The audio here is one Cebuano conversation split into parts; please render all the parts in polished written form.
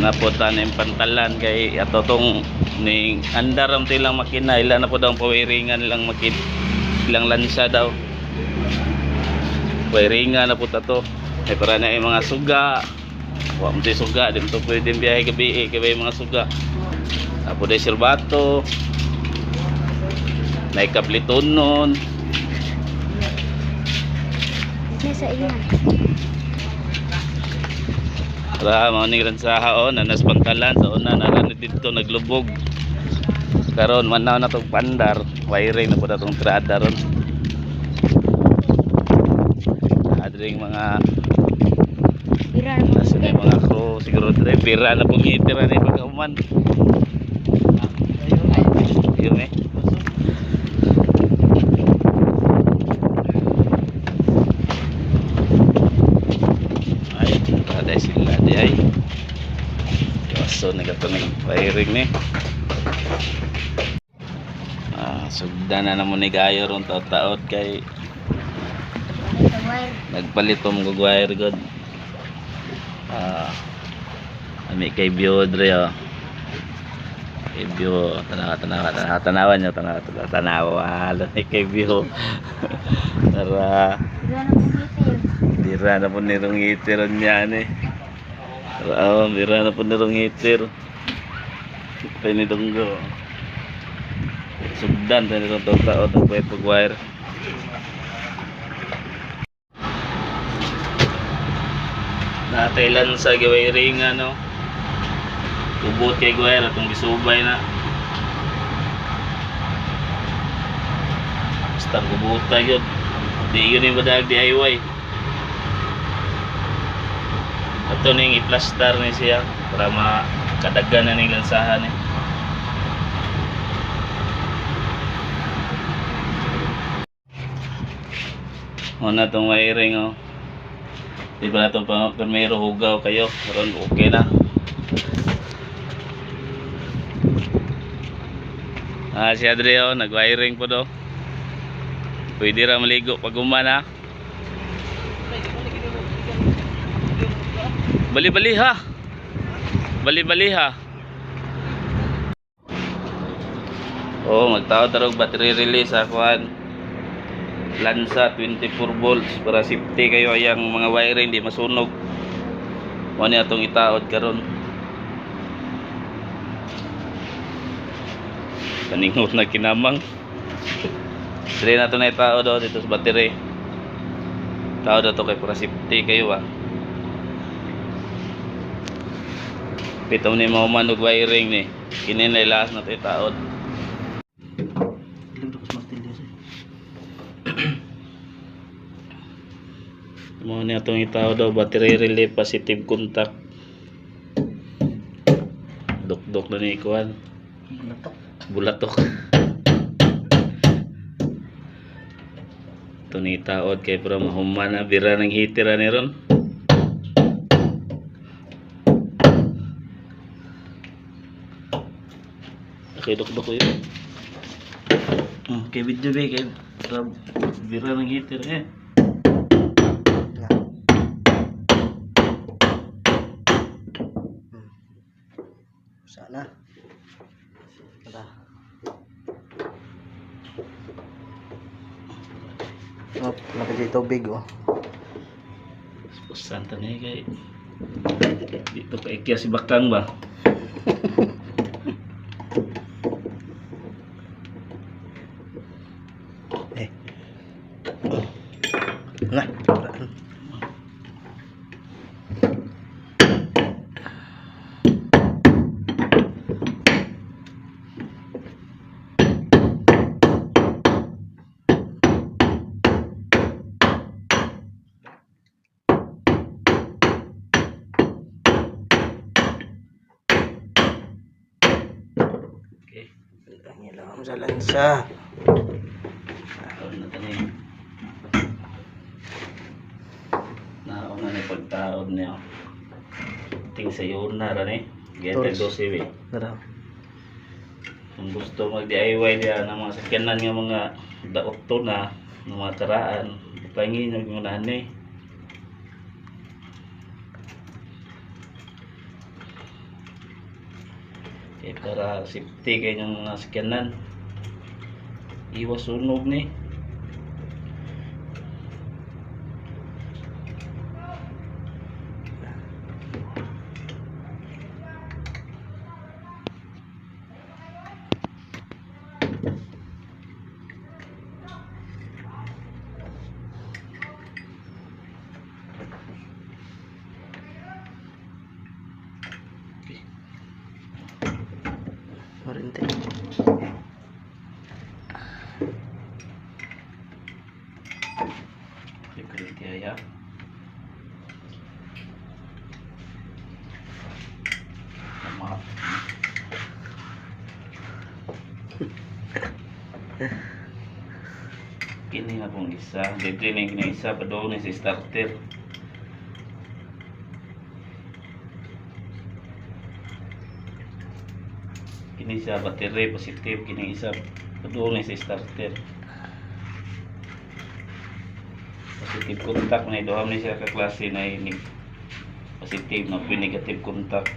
Na po tanim pantalan kay ato tong ning andar ang ilang makina, ila na po daw ang pawiringan lang makin ilang lansa daw. Wiringan na po ta to. Ay para na yung mga suga. Wa mo tayo suga, di mo to pwede biyahe gabi eh, kay mga suga. Apo day silbato. Naikabliton nun. Hindi sa iya. Ra mao ni lansaha oh, nanas pantalan sa una nara ni didto naglubog. Karon manaw na tong pandar, wiring na po na tong trada ron. Adring mga Bira na nasa na yung mga crew siguro dre bira na pong itira ni pagkauman. Yun eh. Ay, kada sila di ay. So nagato ng wiring ni. Ah, sugdan na namo ni gayo ron taot-taot kay Sa wire. nagpalit pa mong wire god. Ah, ami kay Bio dre oh. Kay Bio, tanawa tanawa tanawa tanawan niyo, tanawa tanawa tanawa lami kay Bio. Tara, Bira na pong hitir. bira na po nirong hitir niya ni. Tara, oh, bira na po nirong hitir. Tayo ni Donggo. Sugdan tayo nirong taot-taot ang pwede pag-wire. Natailan sa giwiring ano. Ubot kay wire atong gisubay na. Basta kubuta yun. Di yun yung madag DIY. Ato ning i-plaster ni siya para makadagan na ning lansahan eh. Una tong wiring oh. Di ba na itong primero hugaw kayo? Karon okay na. Ah, si Adrio, nag-wiring po do. Pwede ra maligo pag umana. Bali-bali ha. Bali-bali ha. Oh, magtawad tarog battery release sa kuan. Lansa 24 volts para safety kayo ayang mga wiring di masunog. Mo ni atong itaod karon. Kaningot na kinamang. Dire na to na itaod oh, dito sa battery. Taod na to kay para safety kayo ah. Pito ni mo man og wiring ni. Kini na ilaas na to itaod. Mo ni atong itaod daw battery relay positive contact. Dok-dok na ni ikuan. Bulatok. Bulatok. Ito ni taod kay para mahuman na bira ng heater ani ron. Okay, dok-dok yun. Okay, video ba kay para bira ng heater eh. Na. Sana. Tara. Oh, laki dito tubig oh. Santa ni kay dito kay kaya si Bakang ba? Eh. Oh. Na. Tara. Okay. Ang ilam sa lansa. Taon na tani. Nauna ni pagtaod niya. Ting sa yun na ra ni. Gaya Tools. dose eh. Tara. Kung gusto mag DIY diya ng mga sakyanan nga mga daot to na ng mga karaan, pangin yung mga ni. Kay para safety kay yung mga sakyanan. Iwas sunog ni. Marinte. Security aya. Tama. Kini na pong isa. Dito na yung isa. Padung ni si starter. Kini siya battery positive. Kini isa. Padung ni si starter. Positive contact na duha ni siya ka klase na ini positive na pwede negative contact.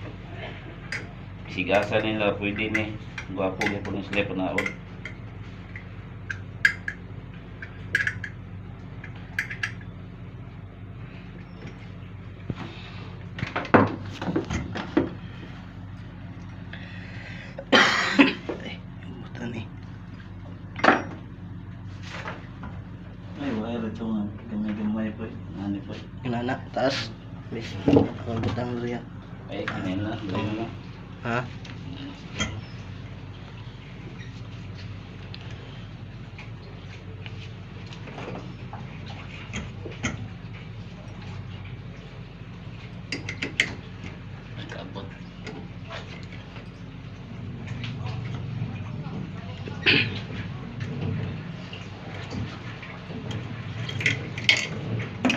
Sigasa nila pwede ni gwapo gyapon ni sila panaod. Ay, yung butan eh. Ay, wire ito nga gamay-gamay po eh. Ano po eh. Yung nana, taas. May ang butang riya. Ay, kanina dali na. Ha? Nagkaabot.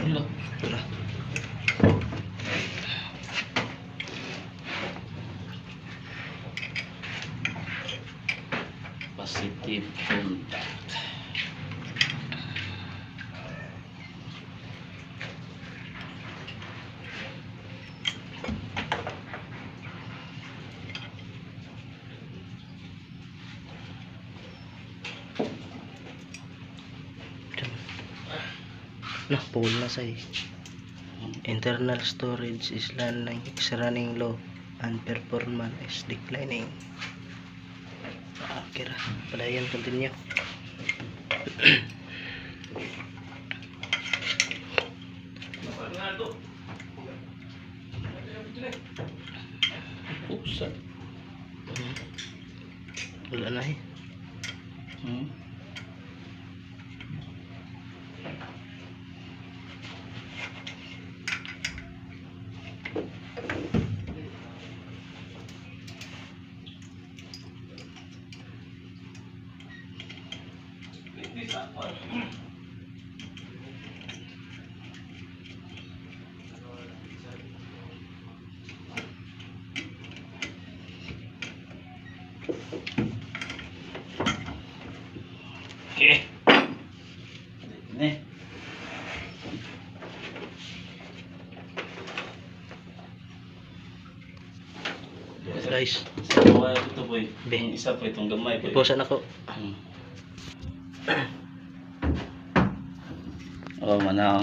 Hello. Tara. Positive contact. Na, full na say. Internal storage is running low and performance is declining. Ah, kira. Padayon, continue. Pusa. Wala na eh. Okay. Ne. Guys, Sa wire ito boy. Be. Yung isa po itong gamay boy. iposan ako. Oh, manaw.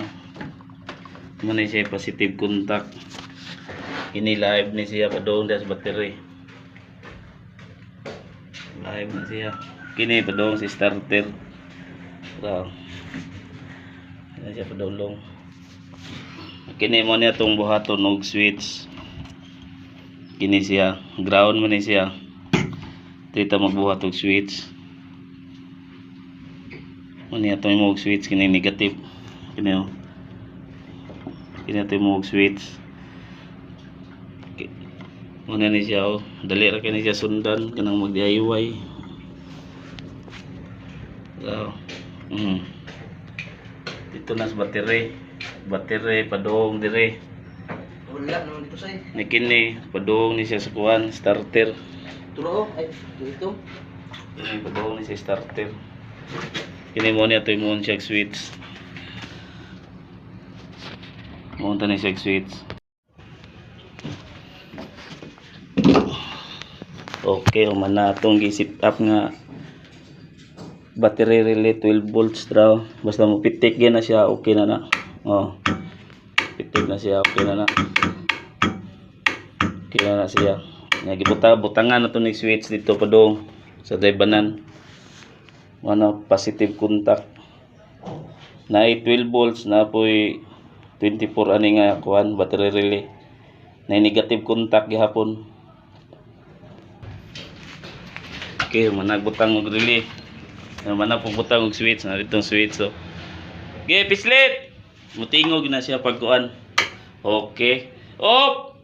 Muna siya positive contact. Ini live ni siya padung das battery. Live ni siya. Kini padung si starter. So, kini siya padulong. Kini mo niya tong buhaton og switch. Kini siya ground man ni siya. Dito magbuhat og switch. Mo niya tong imong switch kini negative. Kini oh. Kini ato imong switch. Muna ni siya oh. Dali ra kini siya sundan kanang mag DIY. So, Dito na sa battery. Battery padung dire. Wala naman dito say. Ni kini padung ni siya sa kuan starter. Turo ay dito. Kini padung ni siya starter. Kini mo niya to imong siya switch. Mo ni siya switch. Okay, human na atong gi-set up nga battery relay 12 volts raw. Basta mo pitik gyud na siya, okay na na. Oh. Pitik na siya, okay na na. Okay na na siya. Nga gibuta butangan na to ni switch dito padung sa daybanan. Ano, positive contact. Na 12 volts na po'y 24 ani nga kuan battery relay. Na negative contact gihapon. Okay, managbutang og relay. Manag butang og switch na ditong switch, so. Okay, pislit. Mutingog na siya pagkuan. Okay. Op!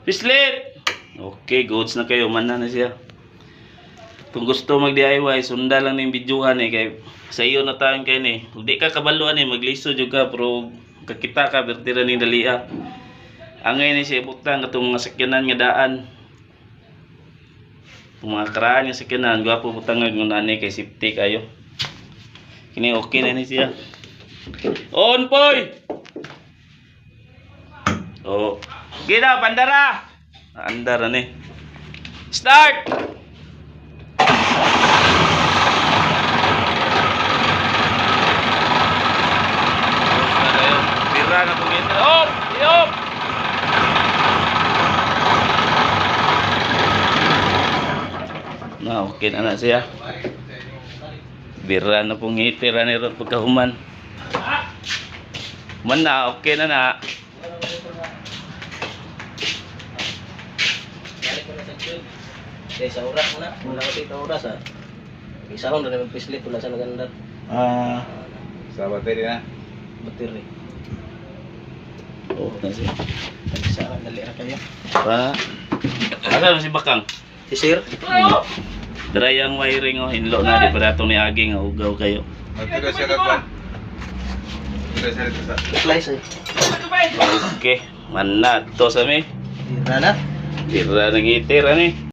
Pislit! Okay, goods na kayo. Mana na siya. Kung gusto mag DIY, sunda lang ning videohan eh kay sa iyo na taon kay ni. Kung di ka kabalo ani, maglisod jud ka, pero kakita ka bertira ning dalia. Angay ni siya ibutang katong mga sakyanan nga daan. Kung mga karaan nga sakyanan, gwapo butang ng ani kay safety kayo. Kini okay na ni siya. On poy. Oh. Gina bandara. Andara ni. Start. Bira na kung ito. Op! Op! Na, okay na na siya. Bira na pong hitira ni ron pagkahuman. Man na, okay na na. Balik ko na sa tube. Kaya sa oras mo na. Wala ko dito oras ah. Isa ko na naman pislit. Wala sa nagandar. Ah, sa battery na. Battery. Oh, na siya. Isa ka, dali ra kayo. Pa. Asa na si Bakang? Si sir? Dry ang wiring oh, hinlo na di para atong niagi nga ugaw kayo. Magtulo siya kagwan. Tulo siya dito sa. Slice eh. Okay, man na to sa mi. Tira na. Tira ng itir ani.